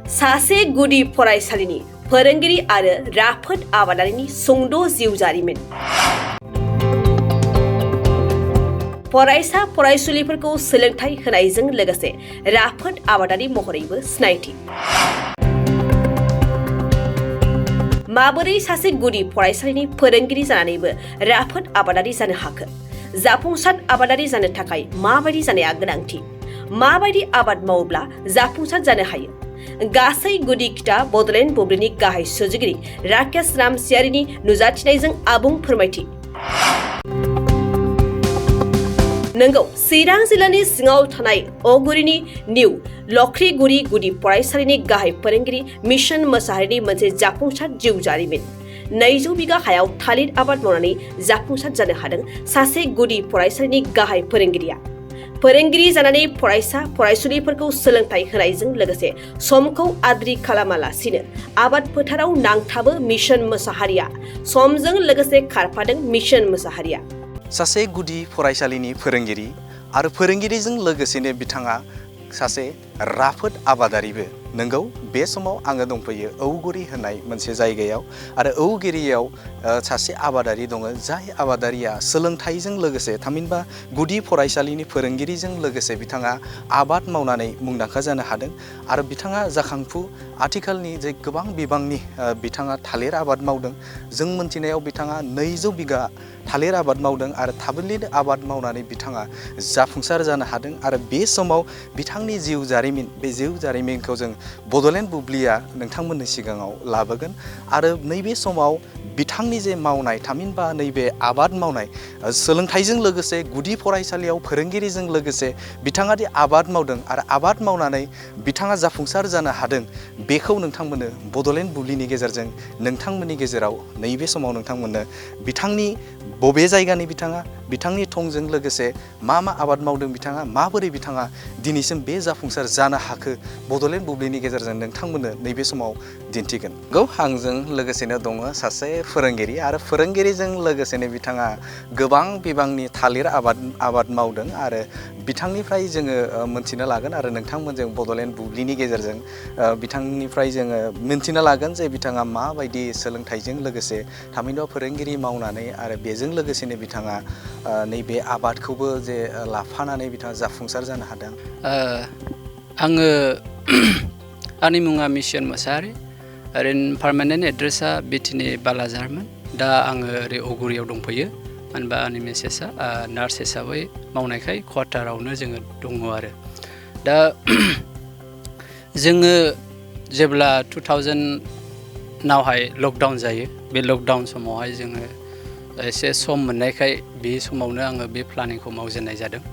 सासे गुदि फरायसालिनि फोरोंगिरि आरो राफोद आबादारिनि सुंद' जिउ जारिमिन। फरायसा फरायसुलिफोरखौ सोलोंथाइ होनायजों लोगोसे राफोद आबादारि महरैबो सिनायथि। माबोरै सासे गुदि फरायसालिनि फोरोंगिरि जानानैबो राफोद आबादारि जानो हाखो? जाफुंसार आबादारि जानो थाखाय माबायदि जानाया गोनांथि? माबायदि आबाद मावोब्ला जाफुंसार जानो हायो? गासै गुदि खिथा बड'लेण्ड बुब्लिनि गाहाय सुजुगिरि राकेश रामसियारिनि नुजाथिनायजों आबुं फोरमायथि। नंगौ, चिरां जिल्लानि सिङाव थानाय अगुरिनि निउ लख्रिगुरि गुदि फरायसालिनि गाहाय फोरोंगिरि मिशन मोसाहारिनि मोनसे जाफुंसार जिउ जारिमिन। 200 बिगा हायाव थालिर आबाद मावनानै जाफुंसार जानो हादों सासे गुदि फरायसालिनि गाहाय फोरोंगिरिया। फोरोंगिरि जानानै फरायसा फरायसुलिफोरखौ सोलोंथाइ होनायजों लोगोसे समखौ आद्रि खालामालासिनो आबाद फोथाराव नांथाबो मिशन मोसाहारिया। समजों लोगोसे खारफादों मिशन मोसाहारिया। सासे गुदि फरायसालिनि फोरोंगिरि आरो फोरोंगिरिजों लोगोसेनो बिथाङा सासे राफोद आबादारिबो। नंगौ, बे समाव आङो दंफैयो औगुरि होननाय मोनसे जायगायाव आरो औगिरियाव सासे आबादारि दङ, जाय आबादारिया सोलोंथाइजों लोगोसे थामहिनबा गुदि फरायसालिनि फोरोंगिरिजों लोगोसे बिथाङा आबाद मावनानै मुंदांखा जानो हादों आरो बिथाङा जाखांफु आथिखालनि जे गोबां बिबांनि बिथाङा थालिर आबाद मावदों। जों मोनथिनायाव बिथाङा 200 बिगा थालिर आबाद मावदों आरो थालिर आबाद मावनानै बिथाङा जाफुंसार जानो हादों आरो बे समाव बिथांनि जिउ जारिमिन, बे जिउ जारिमिनखौ जों बड'लेण्ड बुब्लिया नोंथांमोननि सिगाङाव लाबोगोन आरो नैबे समाव बिथांनि जे मावनाय थामहिनबा नैबे आबाद मावनाय सोलोंथाइजों लोगोसे गुदि फरायसालियाव फोरोंगिरिजों लोगोसे बिथाङा दि आबाद मावदों आरो आबाद मावनानै बिथाङा जाफुंसार जानो हादों, बेखौ नोंथांमोननो बड'लेण्ड बुब्लिनि गेजेरजों नोंथांमोननि गेजेराव नैबे समाव नोंथांमोननो बिथांनि बबे जायगानि बिथांनि थंजों लोगोसे मा आबाद मावदों बिथाङा, माबोरै बिथाङा दिनैसिम बे जाफुंसार जानो हाखो, बड'लेण्ड बुब्लिनि गेजेरजों नोंथांमोननो नैबे समाव दिन्थिगोन। आंजों लोगोसेनो दङ सासे फोरोंगिरि आरो फोरोंगिरिजों लोगोसेनो बिथाङा गोबां बिबांनि थालिर आबाद मावदों आरो बिथांनिफ्राय जोङो मोनथिनो लागोन आरो नोंथांमोनजों बड'लेण्ड बुब्लिनि गेजेरजों बिथांनिफ्राय जोङो मोनथिनो लागोन जे बिथाङा माबायदि सोलोंथाइजों लोगोसे थामहिनबा फोरोंगिरि मावनानै आरो बेजों लोगोसेनो बिथाङा नैबे आबादखौबो जे लाफानानै बिथाङा जाफुंसार जानो हादों। आङो आंनि मुङा मिशन मोसाहारि, ओरैनो पार्मानेन्ट एड्रेसा बिटिनि बालाजारमोन। दा आङो ओरै अगुरियाव दंफैयो, मानो होनबा आंनि मिसेसआ नार्स हिसाबै मावनायखाय क्वार्टारावनो जोङो दङ आरो। दा जोङो जेब्ला 2000 लकडाउन जायो, बे लकडाउन समावहाय जोङो एसे सम मोननायखाय बे समावनो आङो बे प्लानिंखौ मावजेननाय जादों।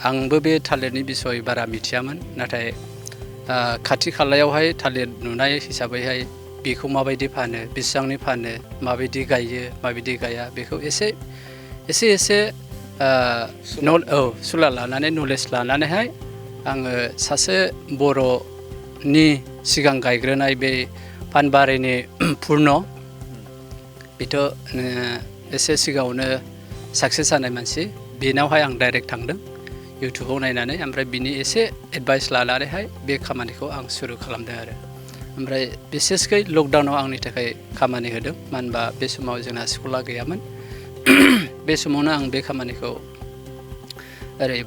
आंबो बे थालिरनि बिसय बारा मिथियामोन, नाथाय खाथि खालायावहाय थालिर नुनाय हिसाबैहाय बेखौ माबायदि फानो, बेसेबांनि फानो, माबायदि गायो, माबायदि गाया, बेखौ एसे सुला लानानै नलेज लानानैहाय आङो सासे बर'नि सिगां गायग्रोनाय बे पानबारिनि पुर्न, बेथ' एसे सिगाङावनो साक्सेस जानाय मानसि, बेनावहाय आं डाइरेक्ट थांदों इउटुबाव नायनानै, ओमफ्राय बिनि एसे एडभाइस लानानैहाय बे खामानिखौ आं सुरु खालामदों आरो। ओमफ्राय बिसेसकै लकडाउनाव आंनि थाखाय खामानि होदों, मानो होनबा बे समाव जोंना स्कुला गैयामोन। बे समावनो आं बे खामानिखौ ओरै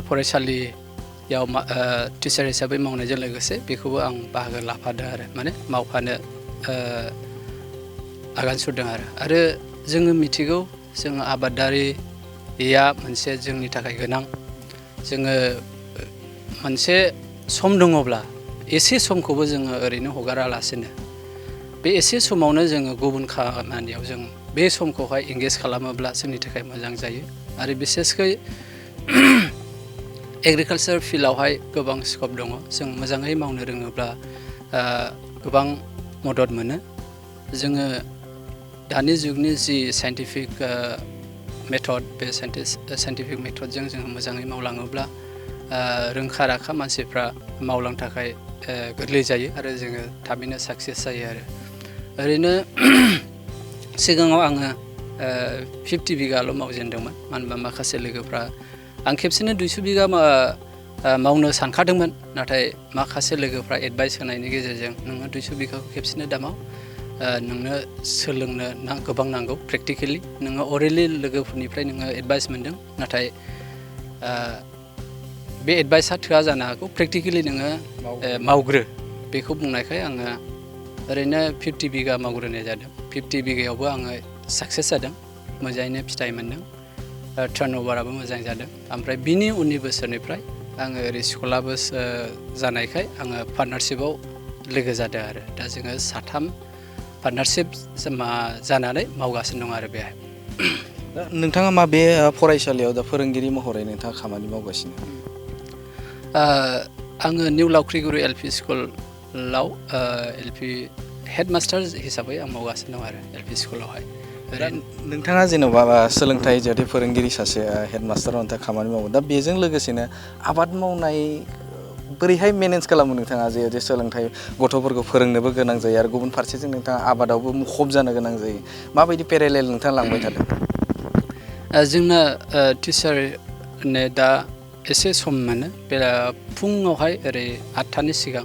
फरायसालियाव टिचार हिसाबै मावनायजों लोगोसे बेखौबो आं बाहागो लाफादों आरो, माने मावफानो आगान सुरदों आरो जोङो मिथिगौ, जोङो आबादारिया मोनसे जोंनि थाखाय गोनां। जोङो मोनसे सम दङब्ला एसे समखौबो जोङो ओरैनो हगारालासिनो बे एसे समावनो जोङो गुबुन खामानियाव जों बे समखौहाय एंगेज खालामोब्ला जोंनि थाखाय मोजां जायो। आरो बिसेसकै एग्रिकालसार फिल्डआवहाय गोबां स्कप दङ। जों मोजाङै मावनो रोङोब्ला गोबां मदद मोनो। जोङो दानि जुगनि जि साइन्टिफिक मेथड, बे साइन्टिफिक मेथडजों जोङो मोजाङै मावलाङोब्ला रोंखा राखा मानसिफ्रा मावलांनो थाखाय गोरलै जायो आरो जोङो थाबैनो साक्सेस जायो आरो। ओरैनो सिगाङाव आङो 50 बिगाल' मावजेनदोंमोन, मानो होनबा माखासे लोगोफ्रा आं खेबसेनो 200 बिगा मावनो सानखादोंमोन नाथाय माखासे लोगोफ्रा एडभाइस होनायनि गेजेरजों नोङो 200 बिघाखौ खेबसेनो दामाव नोंनो सोलोंनो गोबां नांगौ प्रेक्टिकेलि नोङो अरेलि लोगोफोरनिफ्राय नोङो एडभाइस मोनदों नाथाय बे एडभाइसा थोआ जानो हागौ प्रेक्टिकेलि नोङो मावग्रो बेखौ बुंनायखाय आङो ओरैनो 50 बिघा मावग्रोनाय जादों 50 बिघायावबो आङो साक्सेस जादों मोजाङैनो फिथाइ मोनदों टार्नअभाराबो मोजां जादों ओमफ्राय बिनि उननि बोसोरनिफ्राय आङो ओरै स्कुलाबो जानायखाय आङो पार्टनारशिपआव लोगो जादों आरो दा जोङो 3 पार्टनारशिप जानानै मावगासिनो दं आरो बेहाय नोंथाङा मा बे फरायसालियाव दा फोरोंगिरि महरै नोंथाङा खामानि मावगासिनो आङो निउ लावख्रिगुरि एलपि स्कुलाव एलपि हेडमास्टार हिसाबै आं मावगासिनो दं आरो एलपि स्कुलावहाय नोंथाङा जेन'बा सोलोंथाइ जुदि फोरोंगिरि सासे हेडमास्टार नोंथाङा खामानि मावो दा बेजों लोगोसेनो आबाद मावनाय बोरैहाय मेनेज खालामो नोंथाङा जे सोलोंथाइ गथ'फोरखौ फोरोंनोबो गोनां जायो आरो गुबुन फारसेजों नोंथाङा आबादावबो मुखुब जानो गोनां जायो माबायदि पेरेलेल नोंथाङा लांबाय थादों जोंना टिचारनो दा एसे सम मोनो फुङावहाय ओरै 8टानि सिगां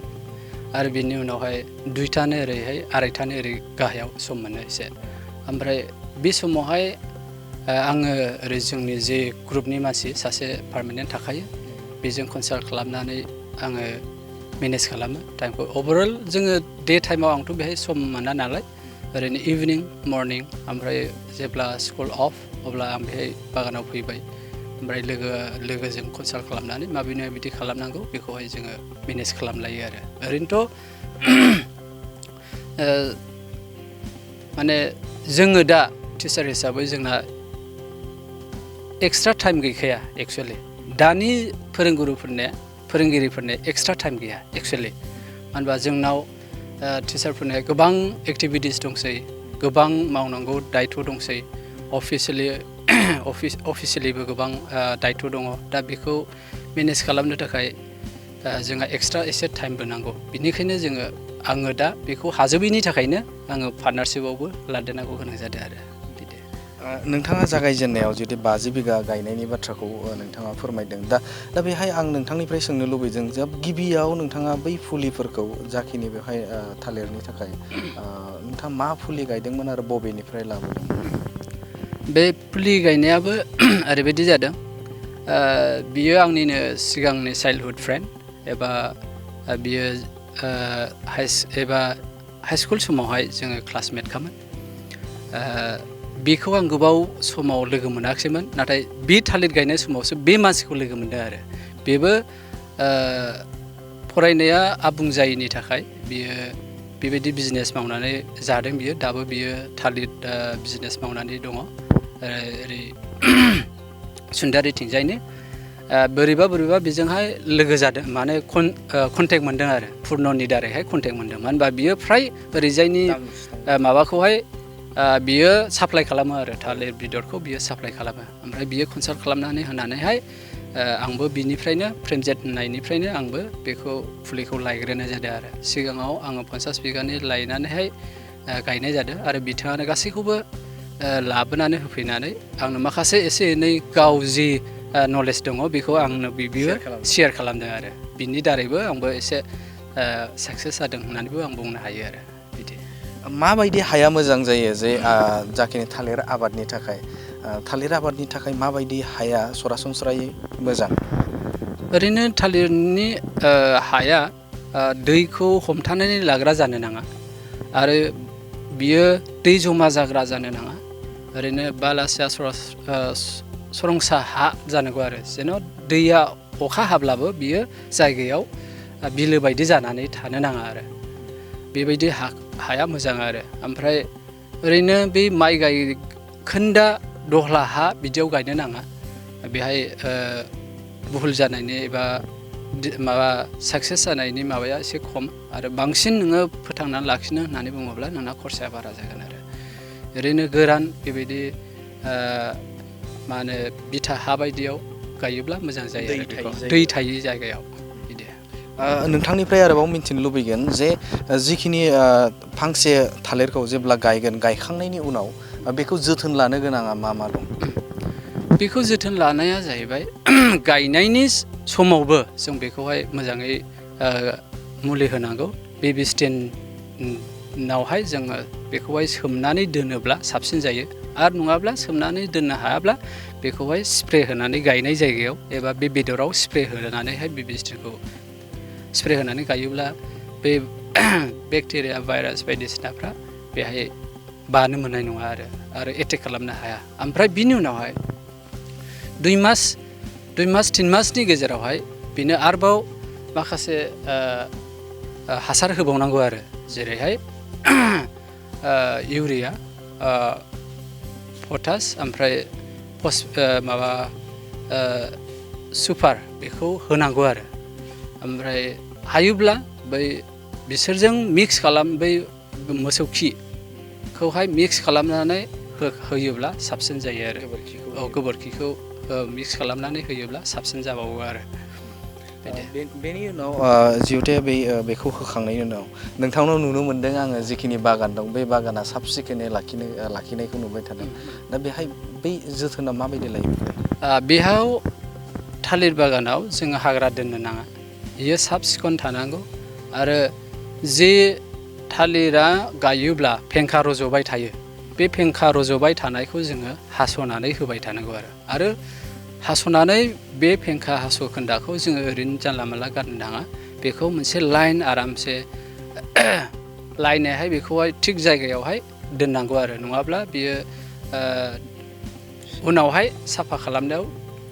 आरो बिनि उनावहाय 2टानो ओरैहाय 2:30 ओरै गाहायाव सम मोनो एसे ओमफ्राय बे समावहाय आङो ओरै जोंनि जे ग्रुपनि मानसि सासे पार्मानेन्ट थाखायो बेजों कनसाल्ट खालामनानै आङो मेनेज खालामो टाइमखौ अभारअल जोङो डे टाइमाव आंथ' बेहाय सम मोना नालाय ओरैनो इभिनिं मर्निं ओमफ्राय जेब्ला स्कुल अफ अब्ला आं बेहाय बागानाव फैबाय ओमफ्राय लोगोजों कनसाल्ट खालामनानै माबिदि खालामनांगौ बेखौहाय जोङो मेनेज खालामलायो आरो ओरैनोथ' माने जोङो दा टिचार हिसाबै जोंना एक्सट्रा टाइम गैखाया एक्सुवेलि दानि फोरोंगिरिफोरनो एक्सट्रा टाइम गैया एक्सुवेलि मानो होनबा जोंनाव टिचारफोरनो गोबां एक्टिभिटिस दंसै गोबां मावनांगौ दायथ' दंसै अफिसियेलिबो गोबां दायथ' दङ दा बेखौ मेनेज खालामनो थाखाय जोंहा एक्सट्रा एसे टाइमबो नांगौ बिनिखायनो आङो दा बेखौ हाजोबैनि थाखायनो आङो पार्टनारशिपआवबो लादेरनांगौ गोनां जादों आरो नोंथाङा जागायजेननायाव जुदि 50 बिघा गायनायनि बाथ्राखौ नोंथाङा फोरमायदों दा बेहाय आं नोंथांनिफ्राय सोंनो लुबैदों जे गिबियाव नोंथाङा बै फुलिफोरखौ जाखिनि बेवहाय थालिरनि थाखाय नोंथाङा मा फुलि गायदोंमोन आरो बबेनिफ्राय लाबोदों बे फुलि गायनायाबो ओरैबायदि जादों बियो आंनिनो सिगांनि चाइल्डहुड फ्रेन्ड एबा बियो हाइ स्कुल समावहाय जोङो क्लासमेटखामोन बेखौ आं गोबाव समाव लोगो मोनाखिसैमोन नाथाय बे थालिर गायनाय समावसो बे मानसिखौ लोगो मोनदों आरो बेबो फरायनाया आबुं जायैनि थाखाय बियो बेबायदि बिजनेस मावनानै जादों बियो दाबो बियो थालिर बिजनेस मावनानै दङ ओरै सुन्दारिथिंजायनो बोरैबा बेजोंहाय लोगो जादों माने कन्टेक्ट मोनदों आरो पुर्ननि दारैहाय कन्टेक्ट मोनदों मानो होनबा बियो फ्राय ओरैजायनि माबाखौहाय बियो साप्लाइ खालामो आरो थालिर बेदरखौ बियो साप्लाइ खालामो ओमफ्राय बियो कनसाल्ट खालामनानै होनानैहाय आंबो बिनिफ्रायनो फ्रेन्डजेट होननायनिफ्रायनो आंबो बेखौ फुलिखौ लायग्रोनाय जादों आरो सिगाङाव आङो 50 बिघानि लायनानैहाय गायनाय जादों आरो बिथाङानो गासैखौबो लाबोनानै होफैनानै आंनो माखासे एसे एनै गाव जि नलेज दङ बेखौ आंनो बियो शेयार खालामदों आरो बिनि दारैबो आंबो एसे साक्सेस जादों होननानैबो आं बुंनो हायो आरो बिदि माबायदि हाया मोजां जायो जे जाखिनि थालिर आबादनि थाखाय माबायदि हाया सरासनस्रायै मोजां ओरैनो थालिरनि हाया दैखौ हमथानानै लाग्रा जानो नाङा आरो बियो दै जमा जाग्रा जानो नाङा ओरैनो बालासिया सरंसा हा जानांगौ आरो जेन' दैया अखा हाब्लाबो बियो जायगायाव बिलो बायदि जानानै थानो नाङा आरो बेबायदि हाया मोजां आरो ओमफ्राय ओरैनो बे माइ खोन्दा दहला हा बिदियाव गायनो नाङा बेहाय बुहुल जानायनि एबा माबा साक्सेस जानायनि माबाया एसे खम आरो बांसिन नोङो फोथांनानै लाखिनो होननानै बुङोब्ला नोंना खरसाया बारा जागोन आरो ओरैनो गोरान बेबायदि मा होनो बिथा हा बायदियाव गायोब्ला मोजां जायो आरो दै थायै जायगायाव बिदि नोंथांनिफ्राय आरोबाव मिन्थिनो लुबैगोन जे जिखिनि फांसे थालिरखौ जेब्ला गायखांनायनि उनाव बेखौ जोथोन लानो गोनाङा मा दं बेखौ जोथोन लानाया जाहैबाय गायनायनि समावबो जों बेखौहाय मोजाङै मुलि होनांगौ। बेबी स्टेनावहाय जोङो बेखौहाय सोमनानै दोनोब्ला साबसिन जायो आरो नङाब्ला सोमनानै दोननो हायाब्ला बेखौहाय स्प्रे होनानै गायनाय जायगायाव एबा बे बेदराव स्प्रे होनानैहाय बेबी स्टेनखौ स्प्रे होनानै गायोब्ला बे बेक्टेरिया भाइरास बायदिसिनाफ्रा बेहाय बानो मोननाय नङा आरो एटेक खालामनो हाया। ओमफ्राय बिनि उनावहाय 2 मास 3 मासनि गेजेरावहाय बेनो आरोबाव माखासे हासार होबावनांगौ आरो जेरैहाय इउरिया, पटास ओमफ्राय सुपार बेखौ होनांगौ आरो ओमफ्राय हायोब्ला बै बिसोरजों मिक्स बै मोसौ खिखौहाय मिक्स खालामनानै होयोब्ला साबसिन जायो आरो गोबोरखिखौ मिक्स खालामनानै होयोब्ला साबसिन जाबावो आरो बेनि उनाव जिहेथु बेखौ होखांनायनि उनाव नोंथांनाव नुनो मोनदों आङो जिखिनि बागान दं बे बागाना साब सिखोनै लाखिनायखौ नुबाय थादों। दा बेहाय बै जोथोना माबायदि लायो? बेयाव थालिर बागानाव जोङो हाग्रा दोननो नाङा, बियो साब सिखोन थानांगौ आरो जे थालिरा गायोब्ला फेंखा रज'बाय थायो बे फेंखा रज'बाय थानायखौ जोङो हास'नानै होबाय थानांगौ आरो हास'नानै बे फेंखा हास'खोन्दाखौ जोङो ओरैनो जानला मानला गारनो नाङा। बेखौ मोनसे लाइन आरामसे लाइनैहाय बेखौहाय थिग जायगायावहाय दोननांगौ आरो नङाब्ला बियो उनावहाय साफा खालामनायाव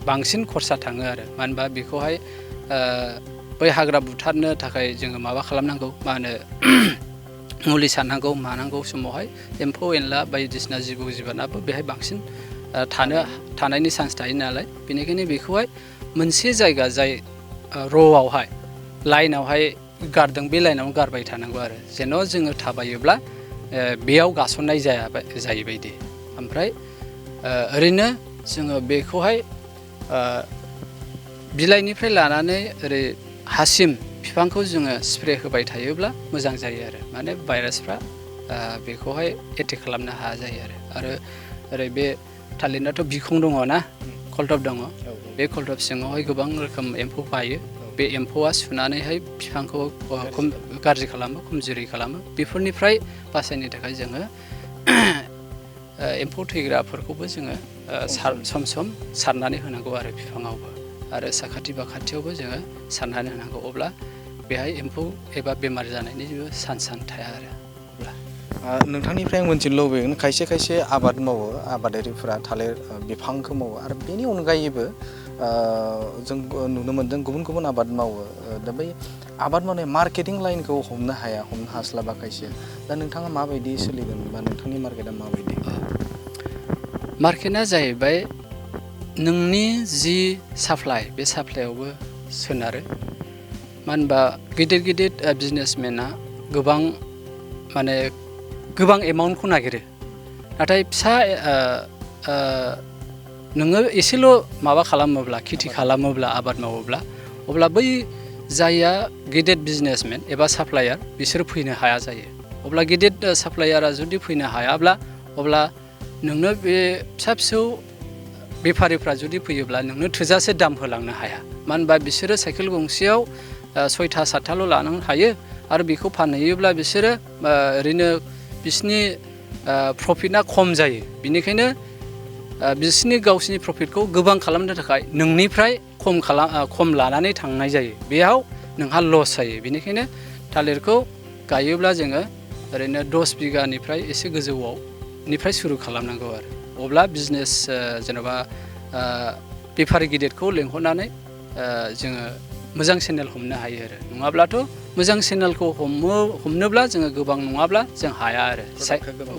बांसिन खरसा थाङो आरो मानो होनबा बेखौहाय बै हाग्रा बुथारनो थाखाय जोङो माबा खालामनांगौ मुलि सारनांगौ मानांगौ समावहाय एम्फौ एनला बायदिसिना जिबौ जिबानाबो बेहाय बांसिन थानायनि चान्स थायो नालाय बेनिखायनो बेखौहाय मोनसे जायगा जाय र'आवहाय लाइनावहाय गारदों बे लाइनावनो गारबाय थानांगौ आरो जेन' जोङो थाबायोब्ला बेयाव गासननाय जायैबायदि। ओमफ्राय ओरैनो जोङो बेखौहाय बिलाइनिफ्राय लानानै ओरै हासिम बिफांखौ जोङो स्प्रे होबाय थायोब्ला मोजां जायो आरो माने भाइरासफ्रा बेखौहाय एटेक खालामनो हाया जायो आरो ओरै बे थालिरनाथ' बिखं दङ ना, खलथब दङ, बे खलथब सिङावहाय गोबां रोखोम एम्फौ बायो। बे एम्फौआ सुनानैहाय बिफांखौ गाज्रि खालामो, खमजुरि खालामो। बेफोरनिफ्राय बासायनो थाखाय जोङो एम्फौ थैग्राफोरखौबो जोङो सम सम सारनानै होनांगौ आरो बिफाङावबो आरो साखाथि बाखाथियावबो जोङो सारनानै होनांगौ। अब्ला बेहाय एम्फौ एबा बेमार जानायनि जेबो चान्सआनो थाया आरो अब्ला नोंथांनिफ्राय आं मोनथिनो लुबैगोन खायसे आबाद मावो, आबादारिफोरा थालिर बिफांखौ मावो आरो बेनि अनगायैबो जों नुनो मोन्दों गुबुन आबाद मावो। दा बै आबाद मावनाय मार्केटिं लाइनखौ हमनो हास्लाबा खायसे। दा नोंथाङा माबायदि सोलिगोन बा नोंथांनि मार्केटआ माबायदि? मार्केटआ जाहैबाय नोंनि जि साप्लाइ बे साप्लाइआवबो सोनारो। मानो होनबा गिदिर बिजनेसमेना गोबां एमाउन्टखौ नागिरो, नाथाय फिसा नोङो एसेल' माबा खालामोब्ला खेथि खालामोब्ला आबाद मावोब्ला अब्ला बै जायआ गिदिर बिजनेसमेन एबा साप्लायार बिसोर फैनो हाया जायो। अब्ला गिदिर साप्लायारा जुदि फैनो हायाब्ला अब्ला नोंनो बे फिसा बेफारिफ्रा जुदि फैयोब्ला नोंनो थोजासे दाम होलांनो हाया। मानो होनबा बिसोरो साइकेल गंसेयाव 6टा 7टाल' लानो हायो आरो बेखौ फानहैयोब्ला बिसोरो ओरैनो बिसिनि प्रफिटआ खम जायो। बेनिखायनो बिसोरनि गावसिनि प्रफिटखौ गोबां खालामनो थाखाय नोंनिफ्राय खम लानानै थांनाय जायो। बेयाव नोंहा लस जायो। बेनिखायनो थालिरखौ गायोब्ला जोङो ओरैनो 10 बिगानिफ्राय एसे गोजौनिफ्राय सुरु खालामनांगौ आरो अब्ला बिजनेस जेन'बा बेफारि गिदिरखौ लेंहरनानै जोङो मोजां चेनेल हमनो हायो आरो नङाब्लाथ' मोजां चेनेलखौ हमनोब्ला जोङो गोबां नङाब्ला जों हाया आरो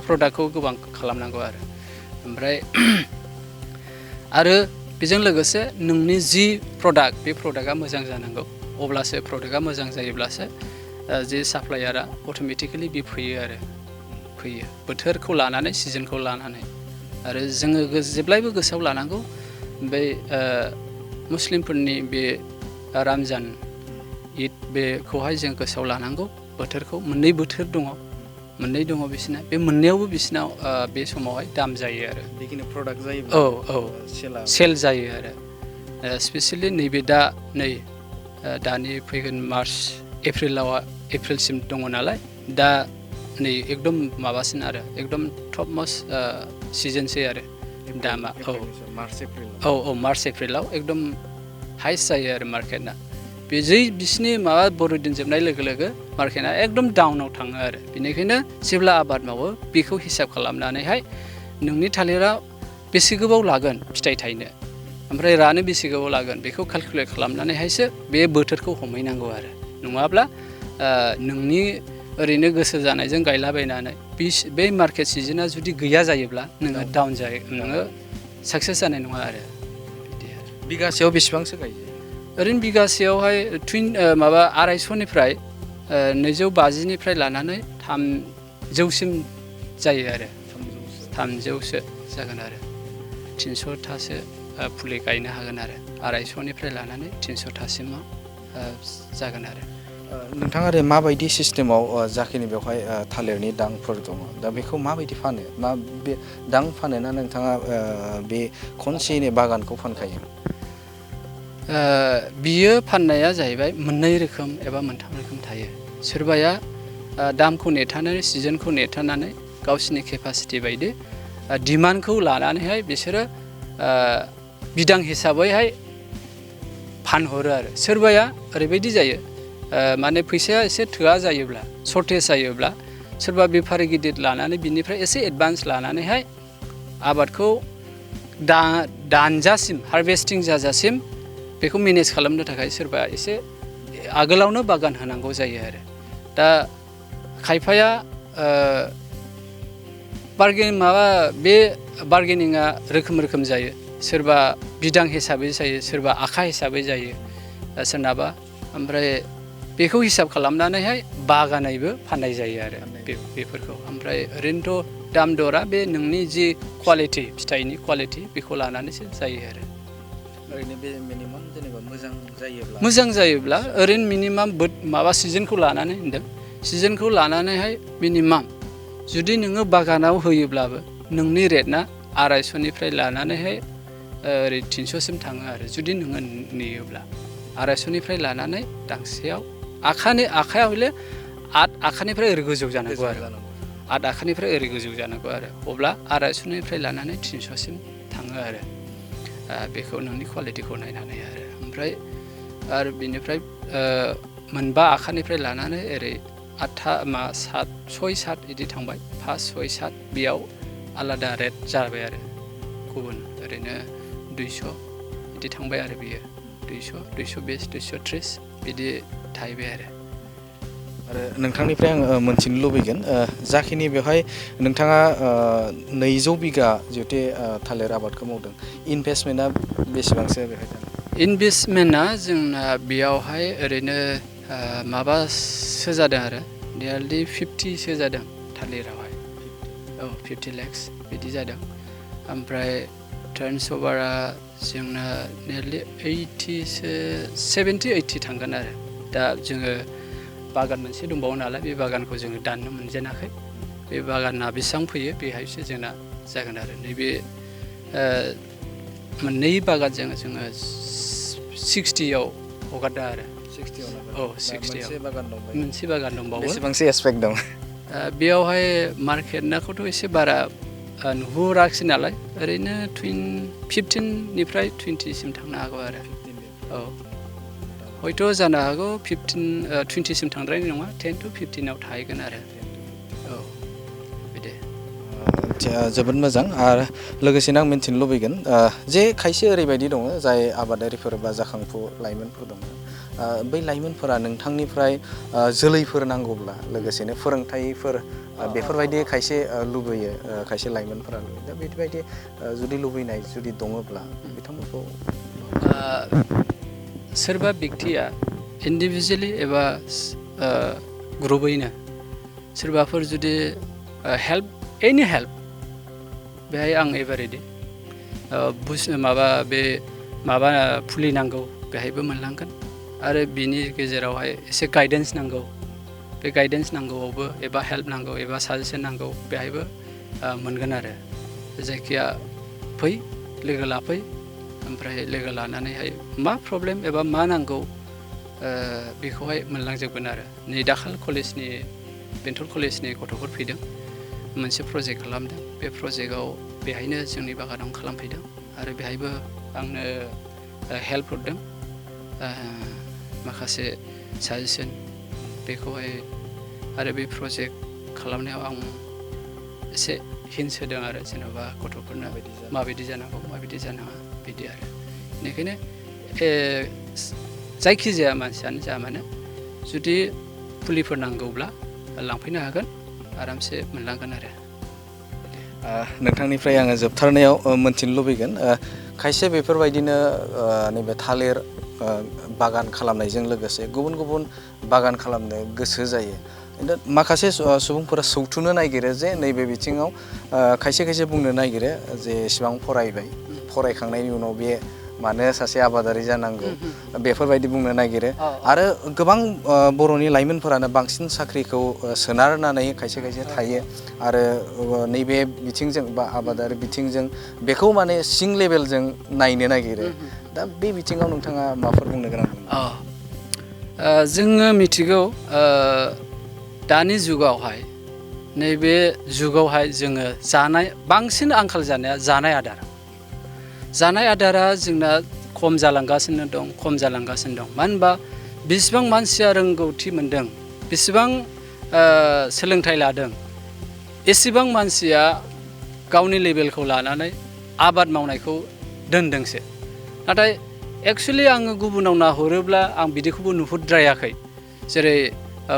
प्रडाक्टखौ गोबां खालामनांगौ आरो ओमफ्राय आरो बेजों लोगोसे नोंनि जि प्रडाक्ट बे प्रडाक्टआ मोजां जानांगौ। अब्लासो प्रडाक्टआ मोजां जायोब्लासो जे साप्लायारा अट'मेटिकेलि बे फैयो बोथोरखौ लानानै सिजनखौ लानानै। आरो जोङो जेब्लायबो गोसोआव लानांगौ बै मुस्लिमफोरनि बे रामजान ईद बेखौहाय जों गोसोआव लानांगौ। बोथोरखौ मोननै बोथोर दङ बिसिना, बे मोननैयावबो बिसिनाव बे समावहाय दाम जायो आरो बेखिनि प्रडाक्ट जायो सेल जायो आरो स्पेसियेलि नैबे दा नै दानि फैगोन मार्च एप्रिलसिम दङ नालाय दा नै एकदम माबासिन आरो एकदम टप मस्ट सिजोनसै आरो दामा मार्च एप्रिलाव एकदम हाइस्ट जायो आरो मार्केटना बिसिनि माबा बर'दिन जोबनाय लोगो लोगो मार्केटआ एकदम डाउनाव थाङो आरो बेनिखायनो जेब्ला आबाद मावो बेखौ हिसाब खालामनानैहाय नोंनि थालिरा बेसे गोबाव लागोन फिथाइ थायनो ओमफ्राय रानो बेसे गोबाव लागोन बेखौ केलकुलेट खालामनानैहायसो बे बोथोरखौ हमहैनांगौ आरो नङाब्ला नोंनि ओरैनो गोसो जानायजों गायलाबायनानै बे मार्केट सिजोना जुदि गैया जायोब्ला नोङो डाउन जायो नोङो साक्सेस जानाय नङा आरो बिदि आरो बिगासेयाव बेसेबांसो गायो ओरैनो बिगासेयावहाय 250निफ्राय 250निफ्राय लानानै 300सिम जायो आरो 300सो जागोन आरो 300थासो फुलि गायनो हागोन आरो 250निफ्राय लानानै 300थासिमाव जागोन आरो नोंथाङा आरो माबायदि सिस्टेमाव जाखिनि बेवहाय थालिरनि दांफोर दङ दा बेखौ माबायदि फानो बे दां फानोना नोंथाङा बे खनसेयैनो बागानखौ फानखायो बियो फाननाया जाहैबाय मोननै रोखोम एबा मोनथाम रोखोम थायो सोरबाया दामखौ नेथानानै सिजनखौ नेथानानै गावसिनि केपासिटि बायदि डिमान्डखौ लानानैहाय बिसोरो बिदां हिसाबैहाय फानहरो आरो सोरबाया ओरैबायदि जायो माने फैसाया एसे थोआ जायोब्ला सर्टेज जायोब्ला सोरबा बेफारि गिदिर लानानै बिनिफ्राय एसे एडभान्स लानानैहाय आबादखौ दानजासिम हारभेस्टिं जाजासिम बेखौ मेनेज खालामनो थाखाय सोरबा एसे आगोलावनो बागान होनांगौ जायो आरो दा खायफाया बे बार्गेनिंआ रोखोम जायो सोरबा बिदां हिसाबै जायो सोरबा आखा हिसाबै जायो सोरनाबा ओमफ्राय बेखौ हिसाब खालामनानैहाय बागानैबो फाननाय जायो आरो बेफोरखौ ओमफ्राय ओरैनोथ' दाम दरा बे नोंनि जि क्वालिटि फिथाइनि क्वालिटि बेखौ लानानैसो जायो आरो ओरैनो बे मिनिमाम जेनेबा मोजां जायोब्ला ओरैनो मिनिमाम माबा सिजनखौ लानानै होनदों सिजनखौ लानानैहाय मिनिमाम जुदि नोङो बागानाव होयोब्लाबो नोंनि रेटना 250निफ्राय लानानैहाय ओरै 300सिम थाङो आरो जुदि नोङो नेयोब्ला 250निफ्राय लानानै दांसेयाव आखाया हले 8 आखानिफ्राय ओरै गोजौ जानांगौ आरो 8 आखानिफ्राय ओरै गोजौ जानांगौ आरो अब्ला 250निफ्राय लानानै 300सिम थाङो आरो बेखौ नोंनि क्वालिटिखौ नायनानै आरो ओमफ्राय आरो बिनिफ्राय मोनबा आखानिफ्राय लानानै ओरै 6-7 बिदि थांबाय 5-6-7 बेयाव आलादा रेट जाबाय आरो गुबुन ओरैनो 200 बिदि थांबाय आरो बियो 220 230 बिदि थाहैबाय आरो नोंथांनिफ्राय आं मोनथिनो लुबैगोन जाखिनि बेवहाय नोंथाङा 200 बिगा जिहेतु थालिर आबादखौ मावदों इनभेस्टमेन्टआ बेसेबांसो बेवहाय इनभेस्टमेन्टआ जोंना बेयावहाय ओरैनो माबासो जादों आरो नियारलि 50सो जादों थालिरावहाय 50 lakhs बिदि जादों ओमफ्राय टार्नओभारा जोंना नियारलि 70-80 थांगोन आरो दा जोङो बागान मोनसे दंबावो नालाय बे बागानखौ जोङो दाननो मोनजेनाखै बे बागाना बेसेबां फैयो बेहायसो जोंना जागोन आरो नैबे मोननै बागानजों जोङो 60आव हगारदों आरो 60आव मोनसे बागान दंबावो बेसेबांसो एक्सपेक्ट दं बेयावहाय मार्केटनाखौथ' एसे बारा नुहुराखिसै नालाय ओरैनो 15निफ्राय 20सिम थांनो हागौ आरो हयथ' जानो हागौ 20सिम थांद्रायनाय नङा 10 to 15आव थाहैगोन आरो बिदि जोबोद मोजां आरो लोगोसेनो आं मिन्थिनो लुबैगोन जे खायसे ओरैबायदि दङ जाय आबादारिफोर बा जाखांफु लाइमोनफोर दङ बै लाइमोनफोरा नोंथांनिफ्राय जोलैफोर नांगौब्ला लोगोसेनो फोरोंथाइफोर बेफोरबायदि खायसे लुबैयो खायसे लाइमोनफोरा लुबैयो दा बेबायदि जुदि लुबैनाय जुदि दङब्ला बिथांमोनखौ सोरबा व्यक्तिया इन्डिभिजुवेलि एबा ग्रुपैनो सोरबाफोर जुदि एनि हेल्प बेहाय आं एभारेडि माबा फुलि नांगौ बेहायबो मोनलांगोन आरो बिनि गेजेरावहाय एसे गाइडेन्स नांगौ बे गाइडेन्स नांगौआवबो एबा हेल्प नांगौ एबा साजेसन नांगौ बेहायबो मोनगोन आरो जायखिया फै लोगो लाफै ओमफ्राय लोगो लानानैहाय मा प्रब्लेम एबा मा नांगौ बेखौहाय मोनलांजोबगोन आरो। नै दाखाल कलेजनि बेंटल कलेजनि गथ'फोर फैदों, मोनसे प्रजेक्ट खालामदों। बे प्रजेक्टआव बेहायनो जोंनि बागानाव खालामफैदों आरो बेहायबो आंनो हेल्प हरदों, माखासे साजेसन बेखौहाय। आरो बे प्रजेक्ट खालामनायाव आं एसे हिन्स होदों आरो, जेन'बा गथ'फोरनो माबायदि जानांगौ माबायदि जानाङा बिदि आरो। बेनिखायनो जायखिजाया मानसियानो जा मानो जुदि फुलिफोर नांगौब्ला लांफैनो हागोन, आरामसे मोनलांगोन आरो। नोंथांनिफ्राय आङो जोबथारनायाव मोनथिनो लुबैगोन, खायसे बेफोरबायदिनो नैबे थालिर बागान खालामनायजों लोगोसे गुबुन गुबुन बागान खालामनो गोसो जायो। माखासे सुबुंफोरा सौथुनो नागिरो जे नैबे बिथिङाव खायसे खायसे बुंनो नागिरो जे एसेबां फरायबाय, फरायखांनायनि उनाव बे मानो सासे आबादारि जानांगौ, बेफोरबायदि बुंनो नागिरो। आरो गोबां बर'नि लाइमोनफोरानो बांसिन साख्रिखौ सोनारनानै खायसे खायसे थायो आरो नैबे बिथिंजों बा आबादारि बिथिंजों बेखौ माने सिं लेभेलजों नायनो नागिरो। दा बे बिथिङाव नोंथाङा माबाफोर बुंनो गोनां दं? जोङो मिथिगौ दानि जुगावहाय, नैबे जुगावहाय जोङो जानाय बांसिन आंखाल जानाया जानाय आदार। जानाय आदारा जोंना खम जालांगासिनो दं, खम जालांगासिनो दं। मानो होनबा बेसेबां मानसिया रोंगौथि मोनदों, बेसेबां सोलोंथाइ लादों, एसेबां मानसिया गावनि लेभेलखौ लानानै आबाद मावनायखौ दोनदोंसो। नाथाय एक्सुवेलि आङो गुबुनाव नाहरोब्ला आं बिदिखौबो नुहुरद्रायाखै। जेरै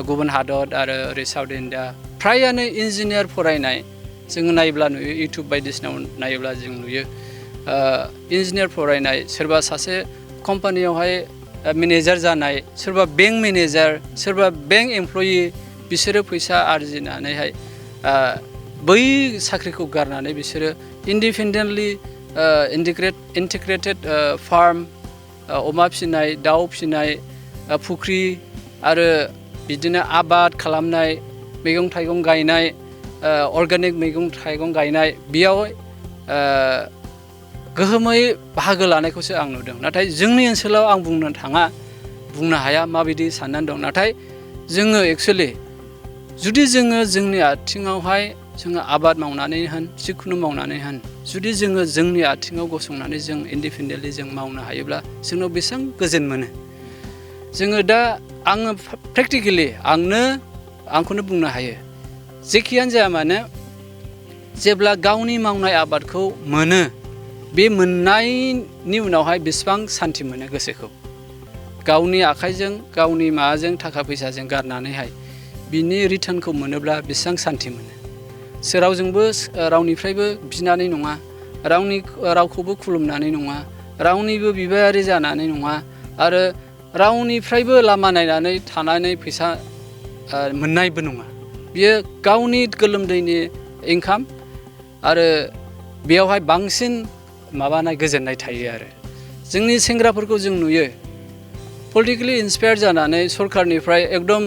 गुबुन हादर आरो ओरै साउथ इण्डिया फ्रायानो इन्जिनियार फरायनाय जोङो नायोब्ला नुयो, इउटुब बायदिसिनायाव नायोब्ला जों नुयो इन्जिनियार फरायनाय, सोरबा सासे कम्पानियावहाय मेनेजार जानाय, सोरबा बेंक मेनेजार, सोरबा बेंक एमप्लयि, बिसोरो फैसा आरजिनानैहाय बै साख्रिखौ गारनानै बिसोरो इन्डिपेन्डेन्टलि इन्टिग्रेटेड फार्म, अमा फिसिनाय, दाउ फिसिनाय, फुख्रि आरो बिदिनो आबाद खालामनाय, मैगं थाइगं गायनाय, अर्गानिक मैगं थाइगं गायनाय, बेयाव गोहोमै बाहागो लानायखौसो आं नुदों। नाथाय जोंनि ओनसोलाव आं बुंनो हाया माबायदि साननानै दं। नाथाय जोङो एक्सुवेलि जुदि जोङो जोंनि आथिङावहाय जोङो आबाद मावनानै होन, जिखुनु मावनानै होन, जुदि जोङो जोंनि आथिङाव गसंनानै जों इन्डिपेन्डेन्टलि जों मावनो हायोब्ला जोंनाव बेसेबां गोजोन मोनो। जोङो दा आङो प्रेक्टिकेलि आंखौनो बुंनो हायो, जेखियानो जाया मानो जेब्ला गावनि मावनाय आबादखौ मोनो, बे मोननायनि उनावहाय बेसेबां सान्थि मोनो गोसोखौ। गावनि आखाइजों, गावनि माबाजों, थाखा फैसाजों गारनानैहाय बिनि रिटार्नखौ मोनोब्ला बेसेबां सान्थि मोनो। रावनिफ्रायबो बिनानै नङा, रावखौबो खुलुमनानै नङा, रावनिबो बिबायारि जानानै नङा, आरो रावनिफ्रायबो लामा नायनानै थानानै फैसा मोननायबो नङा। बियो गावनि गोलोमदैनि इनकाम, आरो बेयावहाय बांसिन गोजोननाय थायो आरो। जोंनि सेंग्राफोरखौ जों नुयो पलिटिकेलि इन्सपायार जानानै सरकारनिफ्राय एकदम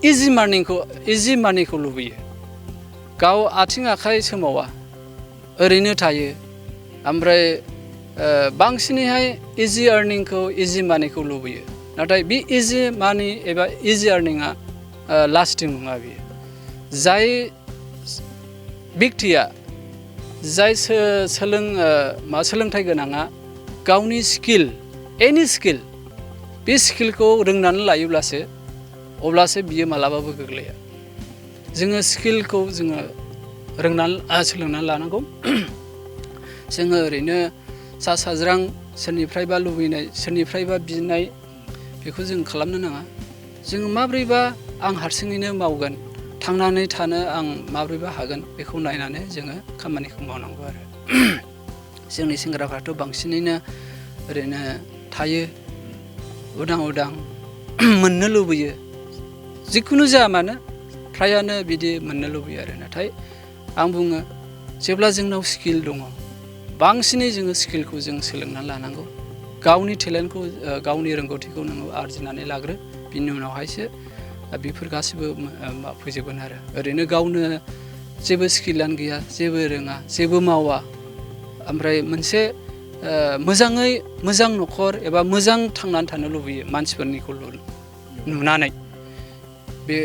इजि मानिखौ लुबैयो। गाव आथिं आखाइ सोमावा, ओरैनो थायो, ओमफ्राय बांसिनैहाय इजि आर्निंखौ, इजि मानिखौ लुबैयो। नाथाय बे इजि मानि एबा इजि आर्निंआ लास्टिं नङा। बियो जाय बेक्तिया, जाय सोलोंथाइ गोनाङा गावनि स्किल, एनि स्किल, बे स्किलखौ रोंनानै लायोब्लासो अब्लासो बियो मालाबाबो गोग्लैया। जोङो स्किलखौ जोङो सोलोंनानै लानांगौ। जोङो ओरैनो सा साज्रां सोरनिफ्रायबा लुबैनाय, सोरनिफ्रायबा बिनाय, बेखौ जों खालामनो नाङा। जोङो माब्रैबा आं हारसिङैनो मावगोन, थांनानै थानो आं माब्रैबा हागोन, बेखौ नायनानै जोङो खामानिखौ मावनांगौ आरो। जोंनि सेंग्राफ्राथ' बांसिनैनो ओरैनो थायो, उदां उदां मोननो लुबैयो। जिखुनु जाया मानो फ्रायानो बिदि मोननो लुबैयो आरो। नाथाय आं बुङो, जेब्ला जोंनाव स्किल दङ, बांसिनै जोङो स्किलखौ जों सोलोंनानै लानांगौ। गावनि टेलेन्टखौ, गावनि रोंगौथिखौ नोङो आरजिनानै लाग्रो, बिनि उनावहायसो बेफोर गासिबो फैजोबगोन आरो। ओरैनो गावनो जेबो स्किलानो गैया, जेबो रोङा, जेबो मावा, ओमफ्राय मोनसे मोजाङै मोजां न'खर एबा मोजां थांनानै थानो लुबैयो मानसिफोरनिखौ नुनानै बे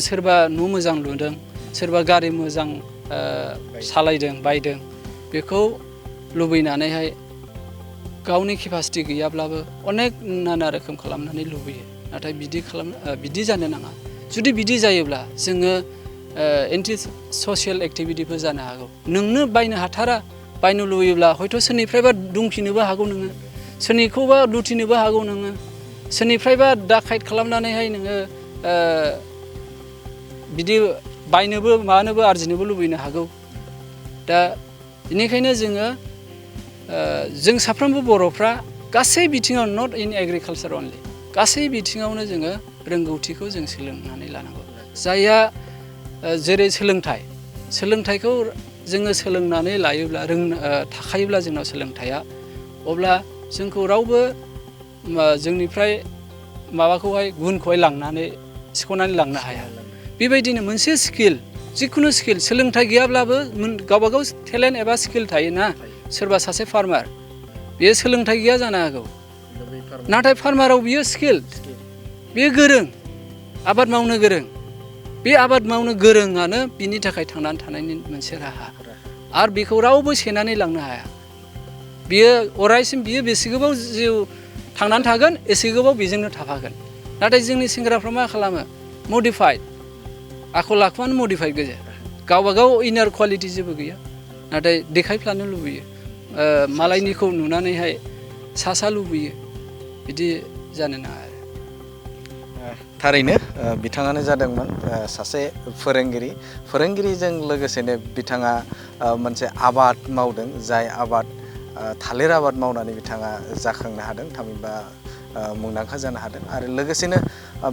सोरबा न' मोजां लुदों सोरबा गारि मोजां सालायदों बायदों बेखौ लुबैनानैहाय गावनि केपासिटि गैयाब्लाबो अनेक नाना रोखोम खालामनानै लुबैयो नाथाय बिदि जानो नाङा जुदि बिदि जायोब्ला जोङो एन्टि ससियेल एक्टिभिटिफोर जानो हागौ नोंनो बायनो हाथारा बायनो लुबैयोब्ला हयथ' सोरनिफ्रायबा दुंखिनोबो हागौ नोङो सोरनिखौबा लुथिनोबो हागौ नोङो सोरनिफ्रायबा डाकाइट खालामनानैहाय नोङो बिदि बायनोबो मानोबो आरजिनोबो लुबैनो हागौ दा बेनिखायनो जों साफ्रोमबो बर'फ्रा गासै बिथिङाव नट इन एग्रिकालचार अनलि गासै बिथिङावनो जोङो रोंगौथिखौ जों सोलोंनानै लानांगौ जायहा जेरै सोलोंथाइखौ जोङो सोलोंनानै लायोब्ला थाखायोब्ला जोंनाव सोलोंथाइया अब्ला जोंखौ रावबो जोंनिफ्राय माबाखौहाय गुनखौहाय सिख'नानै लांनो हाया बेबायदिनो मोनसे स्किल जिखुनु स्किल सोलोंथाइ गैयाब्लाबो गावबागाव टेलेन्ट एबा स्किल थायोना सोरबा सासे फार्मार बियो सोलोंथाइ गैया जानो हागौ नाथाय फार्माराव बियो स्किल बियो गोरों आबाद मावनो गोरों बे आबाद मावनो गोरोङानो बिनि थाखाय थांनानै थानायनि मोनसे राहा आरो बेखौ रावबो सेनानै लांनो हाया बियो अरायसिम बियो बेसे गोबाव जिउ थांनानै थागोन एसे गोबाव बेजोंनो थाफागोन नाथाय जोंनि सेंग्राफ्रा मा खालामो मडिफाइड आखल आखुआनो मडिफाइड गोजा गावबागाव इनार कुवालिटि जेबो गैया नाथाय देखायफ्लानो लुबैयो मालायनिखौ नुनानैहाय सा लुबैयो बिदि जानो नाङा आरो थारैनो बिथाङानो जादोंमोन सासे फोरोंगिरिजों लोगोसेनो बिथाङा मोनसे आबाद मावदों जाय आबाद थालिर आबाद मावनानै बिथाङा जाखांनो हादों थामहिनबा मुंदांखा जानो हादों आरो लोगोसेनो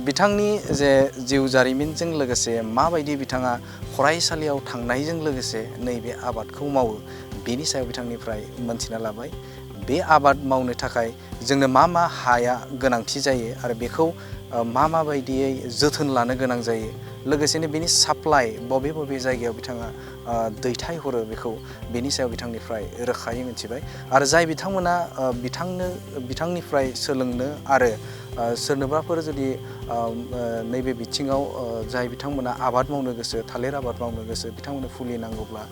बिथांनि जे जिउ जारिमिनजों लोगोसे माबायदि बिथाङा फरायसालियाव थांनायजों लोगोसे नैबे आबादखौ मावो बेनि सायाव बिथांनिफ्राय मोनथिना लाबाय बे आबाद मावनो थाखाय जोंनो मा हाया गोनांथि जायो आरो बेखौ माबायदियै जोथोन लानो गोनां जायो लोगोसेनो बेनि साप्लाइ बबे जायगायाव बिथाङा दैथायहरो बेखौ बेनि सायाव बिथांनिफ्राय रोखायै मिथिबाय आरो जाय बिथांमोना बिथांनिफ्राय सोलोंनो आरो सोरनोबाफोर जुदि नैबे बिथिङाव जाय बिथांमोना आबाद मावनो गोसो थालिर आबाद मावनो गोसो बिथांमोननो फुलि नांगौब्ला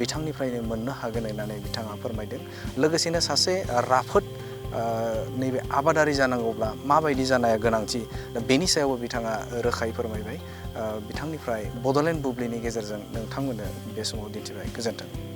बिथांनिफ्रायनो मोननो हागोन होननानै बिथाङा फोरमायदों लोगोसेनो सासे राफोद नैबे आबादारि जानांगौब्ला माबायदि जानाया गोनांथि बेनि सायावबो बिथाङा रोखायै फोरमायबाय बिथांनिफ्राय बड'लेण्ड बुब्लिनि गेजेरजों नोंथांमोननो बे समाव दिन्थिबाय गोजोन्थों।